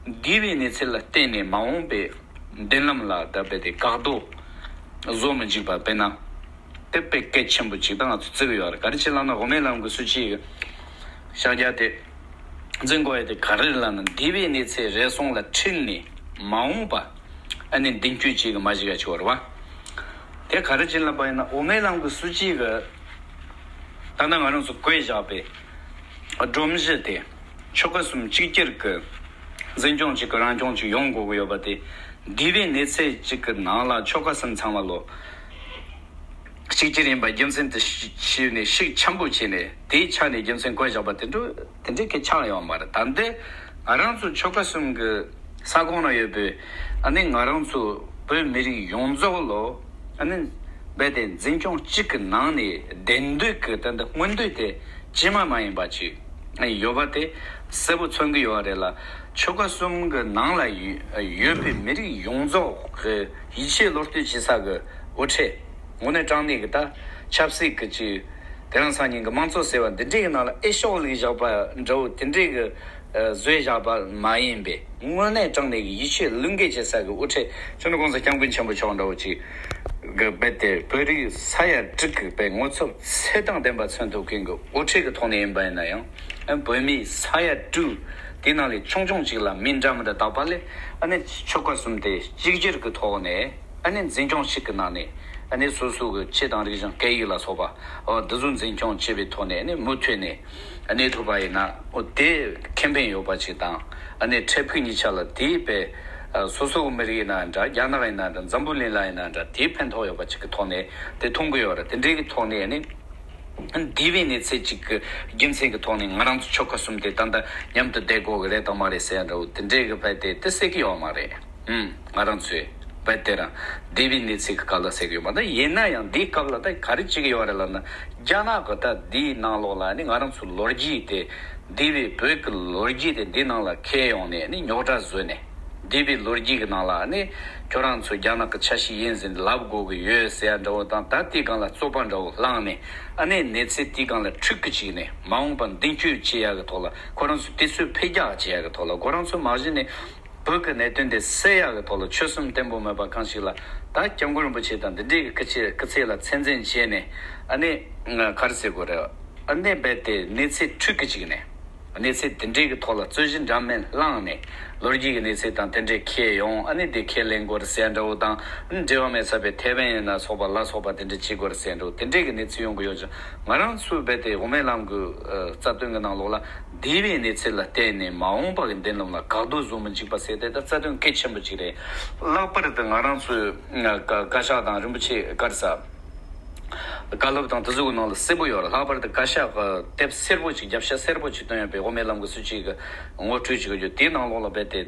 འདས་པའི་གནས་ཚུལ་ལ་བརྟེན་ནས་མ་འོངས་པའི་མདུན་ལམ་ལ་ད་དཔེ་དེ་བཀག་རྡོ་བཟོ་མི་འཇུག་པ་དཔེར་ན། དེ་དཔེ་གལ་ཆེན་པོ་ཅིག་ད་ང་ཚོ་བརྩི་གི་ཡོད་རེད། ག་རེ་བྱས་ལབ་ན་དབུ་མའི་ལམ་གྱི་སྲོལ་ཕྱིན་གྱི་ཕྱག་རྒྱ་དེ་འཛིན་དགོས་ཡ་དེ་ག་རེ་རེད་ལབ་ན། འདས་པའི་གནས་ཚུལ་རེ་ཟུང་ལ་འཁྲིལ་ནས་མ་འོངས་པ་ཨ་ནི་མདུན་སྐྱོད་བྱེད་གི་མ་བྱེད་ག་ཆོག་རེད་བ། དེ་ག་རེ་བྱས་ལབ་པ་ཡིན་ན་དབུ་མའི་ལམ་གྱི་སྲོལ་ཕྱིན་གྱི་ད་ལྟ་ང་རང་ཚོ་བཀོད་བཞག་པའི་སྒྲོམ་གཞི་དེ་ཆོལ་ཁ་གསུམ་གཅིག་གྱུར་གྱི་འཛིན་སྐྱོང་གཅིག་གི་རང་སྐྱོང་གཅིག་ཡོང་དགོས་ཀྱི་ཡོད་པ་དེ། འདས་པའི་གནས་ཚུལ་གཅིག་གི་ནང་ལ་ཆོལ་ཁ་གསུམ་ཚང་མ་ལོ་གཅིག་གྱུར་ཡིན་པ་རྒྱུ་མཚན་དེ་ཤེས་ནས་ཤུགས་ཆེན་པོ་བྱས་ནས་དེའི་ཆ་ནས་རྒྱུ་མཚན་བཀོད་བཞག་པ་དེ་འདྲ་དེ་འདྲའི་གི་ཆགས་ཡོད་མ་རེད། ད་ལྟ་ང་རང་ཚོ་ཆོལ་ཁ་གསུམ་གྱི་ས་ཁོངས་ན་ཡོད་པའི་ཨ་ནི་ང་རང་ཚོ་བོད་མི་རིགས་ཡོངས་རྫོགས་ལོ་ཨ་ནི་རྦད་དེ་འཛིན་སྐྱོང་གཅིག་གི་ནང་ནས་བདེན་འདོད་ཀྱི་ད་ལྟ་མངོན་འདོད་དེ་ཇི་མ་མ་ཡིན་པ་ཅིག་ཡོད་པ་དེ་གསལ་པོ་མཚོན་གྱི་ཡོད་རེད་ལ། ཆོལ་ཁ་གསུམ་གྱི་ནང་ལ་ཡོད་ཡོད་པའི་མི་རིགས་ཡོངས་རྫོགས་ཀྱི་ཡིད་ཆེས་བློ་གཏད་བྱེད་ས་གི་དབུ་ཁྲིད་དངོས་གནས་དྲང་གནས་ཀྱི་ད་ཆབ་སྲིད་ཀྱི་ཅིག་དེ་རིང་སང་ཉིན་གྱི་དམངས་གཙོ་ཟེར་བ་འདི་འདྲའི་གི་ནང་ལ་ཨེ་ཤོག་ལུག་བཞག་པ་འདྲ་བོ་དེ་འདྲའི་གི་བཟོས་བཞག་པ་མ་ཡིན་པའི་དངོས་གནས་དྲང་གནས་ཀྱི་ཡིད་ཆེས་བློས་འགེལ་བྱེད་ས་གི་དབུ་ཁྲིད་སྤྱི་ནོར་༸གོང་ས་༸སྐྱབས་མགོན་ཆེན་པོ་མཆོག་འདྲ་བོ་ཅིག་གི་རྦད་དེ་བོད་རིགས་ས་ཡ་དྲུག་གི་དཔེ་ངོ་ཚབ་ཚད་དང་ལྡན་པ་མཚོན་ཐུབ་མཁན་གྱི་དབུ་ཁྲིད་ཀྱི་ཐོག་ནས་ཡིན་པ་ཡིན་ན་ཡང་། ཨ་བོད་མི་ས་ཡ་དྲུག་དེ་ནང་ལས་ཆུང་ཆུང་ཅིག་ལ་མིང་འདྲ་མི་འདྲ་བཏགས་པ་ལས་ཨ་ནི་ཆོལ་ཁ་གསུམ་དེ་གཅིག་གྱུར་གྱི་ཐོག་ནས་ཨ་ནི་འཛིན་སྐྱོང་ཞིག་གི་ནང་ནས་ཨ་ནི་སོ་སོ་གི་ཆོས་དང་རིག་གཞུང་སྐད་ཡིག་ལ་སོགས་པ་འོ་འདི་ཚོ་འཛིན་སྐྱོང་བྱེད་པའི་ཐོག་ནས་ཨ་ནི་མུ་མཐུད་ནས་གནས་ཐུབ་པ་ཡིན་ན་འོ་དེ་ཁེ་ཕན་ཡོད་པ་ཅིག་དང་། ཨ་ནི་འཕྲལ་ཕུགས་གཉིས་ཆ་ལ་དེའི་དཔེ་སོ་སོ་གི་མི་རིགས་ཡིན་ན་འདྲ། རྒྱ་ནག་ཡིན་ན་འདྲ། འཛམ་བུ་གླིང་ལ་ཡིན་ན་འདྲ། དེའི་ཕན་ཐོགས་ཡོད་པ་ཅིག་གི་ཐོག་ནས་དེ་མཐོང་གི་ཡོད་རེད། དེ་འདྲའི་གི་ཐོག་ནས་ནི་འདས་པའི་གནས་ཚུལ་ཅིག་གི་རྒྱུ་མཚན་གི་ཐོག་ནས་ང་རང་ཚོ་ཆོལ་ཁ་གསུམ་དེ་ད་ལྟ་མཉམ་དུ་བསྡད་དགོས་གི་རེད་དང་མ་རེད་ཟེར་ཡ་འདྲ་བོ་དེ་འདྲའི་གི་དཔེ་དེ་དེ་སྲིད་གི་ཡོད་མ་རེད། ཨུམ། ང་རང་ཚོས་བོད་དེ་རང་འདས་པའི་གནས་ཚུལ་གྱི་སྐབས་ལ་ཟེར་གྱི་ཡོད་མ་རེད། ཡིན་ན་ཡང་འདིའི་སྐབས་ལ་ད་ག་རེ་བྱེད་ཀྱི་ཡོད་རེད་ལབ་ན། རྒྱ་ནག་གི་ད་འདིའི་ནང་ལོགས་ལ་ནི་ང་རང་ཚོའི་ལོ་རྒྱུས་དེ། འདས་པའི་བོད་ཀྱི་ལོ་རྒྱུས་དེ་འདི་ནང་ལ་འཁྱེར་ཡོང་ནས་ནི་རྙོག་དྲ་བཟོས་ནས། འདས་པའི་ལོ་རྒྱུས་ཀྱི་ནང་ལ་ནི་ཁྱོད་རང་ཚོ་རྒྱ་ནག་གི་ཆ་ཤས་ཡིན་ཟེར་ནས་ལབ་དགོས་ཀྱི་ཡོད་ཟེར་ཡ་འདྲ་བོ་དང་། ད་དེའི་སྒང་ལ་རྩོད་པ་འདྲ་བོ་བསླངས་ནས་ཨ་ནི་གནས་ཚུལ་དེའི་སྒང་ལ་འཁྲུག་གི་བཅུག་ནས་མ་འོངས་པ་མདུན་སྐྱོད་བྱེད་ཡ་གི་ཐོག་ལ། ཁོ་རང་ཚོ་དུས་ཚོད་འཕེལ་རྒྱས་བྱེད་ཡ་གི་ཐོག་ལ། ཁོ་རང་ཚོ་མ་གཞི་ནས་བོད་ཀྱི་གནད་དོན་དེ་སེལ་ཡག་གི་ཐོག་ལ་ཆོལ་གསུམ་བརྟན་པོ་མེད་པ་གང་ཞིག་ལ། ད་སྐྱབས་མགོན་རིན་པོ་ཆེ་དང་འདི་འདྲའི་གི་སྐུ་ཚེ་སྐུ་ཚེ་ལ་མཚན་འཛིན་བྱས་ནས་ཨ་ནི་ག་རེ་ཟེར་དགོས་རེད། ཨ་ནི་རྦད་དེ་གནས་ཚུལ་འཁྲུག་གི་བཅུག་ནས་གནས་ཚུལ་དེ་འདྲའི་གི་ཐོག་ལ་རྩོད་གཞི་འདྲ་མིན་བསླངས་ནས་ལོ་རྒྱུས་ཀྱི་གནས་ཚུལ་དང་དེ་འདྲའི་འཁྱེར་ཡོང་། ཨ་ནི་དེ་ཁས་ལེན་དགོས་རེད་ཟེར་འདྲ་བོ་དང་། ཨ་ནི་འབྲེལ་བ་མེད་ས་པའི་ཐེ་ཝན་ཡིན་ན་སོགས་པ་ལ་སོགས་པ་དེ་འདྲ་བྱེད་དགོས་རེད་ཟེར་འདྲ་བོ་དེ་འདྲའི་གི་གནས་ཚུལ་ཡོང་གི་ཡོད་ཅིང་། ང་རང་ཚོས་རྦད་དེ་དབུ་མའི་ལམ་གྱི་ཨ་རྩ་དོན་གྱི་ནང་ལོགས་ལ། འདས་པའི་གནས་ཚུལ་ལ་བརྟེན་ནས་མ་འོངས་པ་གི་མདུན་ལམ་ལ་བཀག་རྡོ་བཟོ་མི་འཇུག་པ་ཟེར་དེ་ད་རྩ་དོན་གལ་ཆེན་པོ་ཅིག་རེད། ལྷག་པར་དུ་ང་རང་ཚོའི་ཨ་བཀའ་བཀའ་ཤག་དང་རིན་པོ་ཆེ་ག་རེ་ཟེར། བཀའ་སློབ་དང་དེ་ཚོ་གི་ནང་ལ་གསལ་པོ་ཡོད་རེད། ལྷག་པར་དུ་བཀའ་ཤག་གི་དེབ་སེར་པོ་ཅིག་རྒྱབ་ཤ་སེར་པོ་ཅིག་བཏོན་ཡོད་པའི་དབུ་མའི་ལམ་གྱི་སྲོལ་ཕྱིན་གྱི་ངོ་སྤྲོད་ཅིག་ཡོད། དེའི་ནང་ལོགས་ལ་རྦད་དེ་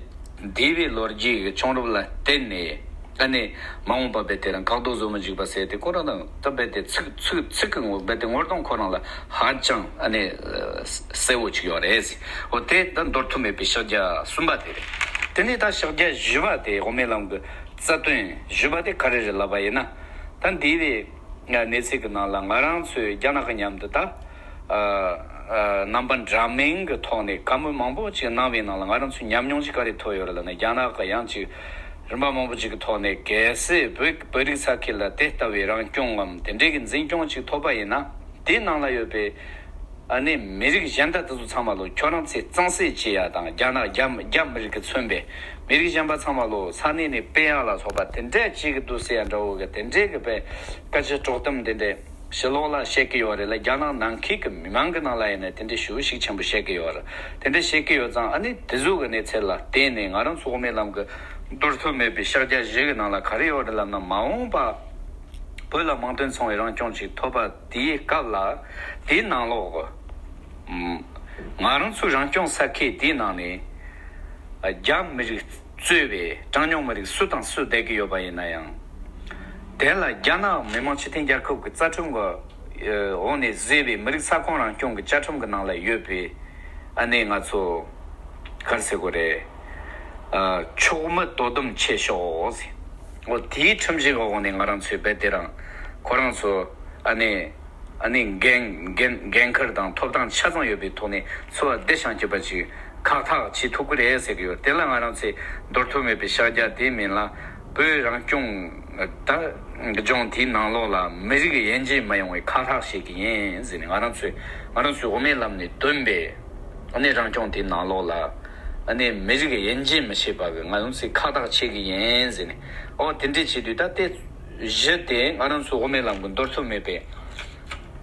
འདས་པའི་ལོ་རྒྱུས་ཀྱི་བྱུང་རབས་ལ་བརྟེན་ནས་ཨ་ནི་མ་འོངས་པ་རྦད་དེ་རང་བཀག་རྡོ་བཟོ་མི་འཇུག་པ་ཟེར་དེ་ཁོ་རང་དང་ད་རྦད་དེ་ཚིག་ཚིག་ཚིག་གི་ངོ་རྦད་དེ་ངོ་གདོང་ཁོ་རང་ལ་ཧ་ཅང་ཨ་ནི་གསལ་བོ་ཅིག་ཡོད་རེད། འོ་དེ་ད་འདོར་ཐུབ་མེད་པའི་ཕྱག་རྒྱ་གསུམ་པ་དེ་རེད། དེ་ནས་ད་ཕྱག་རྒྱ་བཞི་པ་དེ་དབུ་མའི་ལམ་གྱི་རྩ་དོན་བཞི་པ་དེ་ག་རེ་རེད་ལབ་པ་ཡིན་ན། ད་འདས་པའི་གནས་ཚུལ་གྱི་ནང་ལ་ང་རང་ཚོས་རྒྱ་ནག་གི་མཉམ་དུ་ད་ཨ་ཨ་རྣམ་པ་འདྲ་མིན་གྱི་ཐོག་ནས་བཀའ་མོལ་མང་པོ་ཅིག་གནང་བའི་ནང་ལ་ང་རང་ཚོའི་ཉམས་མྱོང་ཅིག་ག་རེ་ཐོབ་ཡོད་རེད་ལབ་ན། རྒྱ་ནག་གི་ཡང་ཅིག་རིམ་པ་མང་པོ་ཅིག་གི་ཐོག་ནས་གལ་སྲིད་བོད་བོད་རིགས་ས་ཁུལ་ལ་དེ་ལྟ་བུའི་རང་སྐྱོང་ངམ་དེ་འདྲའི་གི་འཛིན་སྐྱོང་ཅིག་ཐོབ་པ་ཡིན་ན། དེའི་ནང་ལ་ཡོད་པའི་ཨ་ནི་མི་རིགས་གཞན་དག་དེ་ཚོ་ཚང་མ་ལོ་ཁྱོད་རང་ཚོས་གཙང་སེལ་བྱེད་ཡ་དང་། རྒྱ་ནག་རྒྱ་རྒྱ་མི་རིགས་ཀྱིས་མཚོན་པའི་མི་རིགས་གཞན་པ་ཚང་མ་ལོ་ས་གནས་ནས་སྤེལ་ཡ་ལ་སོགས་པ་དེ་འདྲ་བྱེད་ཀྱི་འདུག་ཟེར་ཡ་འདྲ་བོ་གི་དེ་འདྲའི་གི་དཔེ་བཀའ་ཆད་གྲོགས་གཏམ་དེ་འདྲ་ཕྱི་ལོགས་ལ་བཤད་ཀྱི་ཡོད་རེད་ལ། རྒྱ་ནག་ནང་ཁུལ་གྱི་མི་མང་གི་ནང་ལ་ཡིན་ན་དེ་འདྲ་ཞེ་པོ་ཤུགས་ཆེན་པོ་བཤད་ཀྱི་ཡོད་རེད། དེ་འདྲ་བཤད་ཀྱི་ཡོད་ཙང་། ཨ་ནི་དེ་ཚོ་གི་གནས་ཚུལ་ལ་བརྟེན་ནས་ང་རང་ཚོ་དབུ་མའི་ལམ་གྱི་འདོར་ཐུབ་མེད་པའི་ཕྱག་རྒྱ་བཞི་གི་ནང་ལ་ག་རེ་ཡོད་རེད་ལབ་ན། མ་འོངས་པ་བོད་ལ་མིང་དོན་མཚུངས་པའི་རང་སྐྱོང་ཅིག་ཐོབ་པ་དེའི་སྐབས་ལ། དེའི་ནང་ལོགས་ཀྱི་ང་རང་ཚོའི་རང་སྐྱོང་ས་ཁུལ་དེའི་ནང་ནས་རྒྱ་མི་རིགས་གཙོས་པའི་གྲངས་ཉུང་མི་རིགས་སུ་དང་སུ་བསྡད་ཀྱི་ཡོད་པ་ཡིན་ན་ཡང་། དེ་ལ་རྒྱ་ནག་མི་དམངས་སྤྱི་མཐུན་རྒྱལ་ཁབ་ཀྱི་རྩ་ཁྲིམས་ཀྱི་འོག་ནས་བཟོས་པའི་མི་རིགས་ས་ཁོངས་རང་སྐྱོང་གི་བཅའ་ཁྲིམས་ཀྱི་ནང་ལ་ཡོད་པའི་ཨ་ནི་ང་ཚོ་ག་རེ་ཟེར་དགོས་རེད། ཨ་ཕྱོགས་མི་དོ་དམ་བྱེད་ཕྱོགས་ཟེར། འོ་དེའི་ཁྲིམས་གཞི་འོག་ནས་ང་རང་ཚོས་རྦད་དེ་རང་ཁོ་རང་ཚོ་ཨ་ནི་ཨ་ནི་འགན་འགན་འགན་འཁུར་དང་ཐོབ་ཐང་ཆ་ཚང་ཡོད་པའི་ཐོག་ནས་འཚོ་བ་བདེ་ཞིང་སྐྱིད་པ་ཅིག་ ཁག་ཐེག་བྱེད་ཐུབ་ཀྱི་རེད་ཟེར་གྱི་ཡོད། དེ་ལ་ང་རང་ཚོས་འདོར་ཐུབ་མེད་པའི་ཕྱག་རྒྱ་དེ་མིན་ལ། བོད་རང་སྐྱོང་ད་ལྗོངས་དེའི་ནང་ལོགས་ལ་མི་རིགས་དབྱེ་འབྱེད་མ་ཡོང་བའི་ཁག་ཐེག་བྱེད་ཀྱི་ཡིན་ཟེར་ནས། ང་རང་ཚོས་ང་རང་ཚོའི་དབུ་མའི་ལམ་ནས་བཏོན་པའི་ཨ་ནི་རང་སྐྱོང་དེའི་ནང་ལོགས་ལ་ཨ་ནི་མི་རིགས་དབྱེ་འབྱེད་མི་བྱེད་པ་གི་ང་རང་ཚོས་ཁག་ཐེག་བྱེད་ཀྱི་ཡིན་ཟེར་ནས། ཨོ་དེ་འདྲས་བྱེད་དུས་ད་ལྟའི་གཞི་དེ་ང་རང་ཚོའི་དབུ་མའི་ལམ་གྱི་འདོར་ཐུབ་མེད་པའི་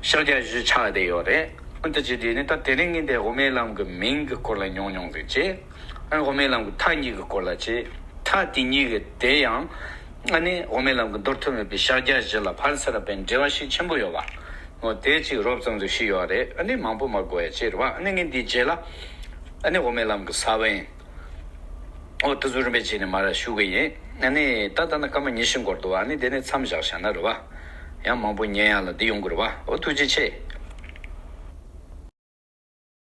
ཕྱག་རྒྱ་བཞི་ཆགས་བསྡད་ཡོད་རེད། ཨོ་དེ་བྱེད་དུས་ནི་ད་དེ་རིང་ངས་འདི་དབུ་མའི་ལམ་གྱི་མིང་གི་སྐོར་ལ་ཉུང་ཉུང་ཟིག་བྱས། ཨ་ནི་དབུ་མའི་ལམ་གྱི་མཐའ་གཉིས་ཀྱི་སྐོར་ལ་བྱས། མཐའ་དེ་གཉིས་ཀྱི་དེ་ཡང་ཨ་ནི་དབུ་མའི་ལམ་གྱི་འདོར་ཐུབ་མེད་པའི་ཕྱག་རྒྱ་བཞི་ལ་ཕར་ཚུར་ར་བའི་འབྲེལ་བ་ཞིག་ཆེན་པོ་ཡོད་པ། ཨོ་དེ་གཅིག་རོབ་ཙམ་ཟིག་ཞུས་ཡོད་རེད། ཨ་ནི་མང་པོ་མ་དགོས་ཡ་ཅིག་རེད་བ། ཨ་ནི་ངས་འདིའི་རྗེས་ལ་ཨ་ནི་དབུ་མའི་ལམ་གྱི་ས་བོན། ཨོ་དེ་ཚོ་རིམ་པས་བྱས་ནས་མར་ཞུ་གི་ཡིན། ཨ་ནི་ད་ལྟ་ན་སྐར་མ་ཉི་ཤུ་འགོར་འདུག་བ། ཨ་ནི་དེ་ནས་མཚམས་བཞག་བཞག་ན་རེད་བ། ཡང་མང་པོ་ཉན་ཡ་ལ་འདི་ཡོང་གི་རེད་བ། ཨོ་ཐུགས་རྗེ་ཆེ།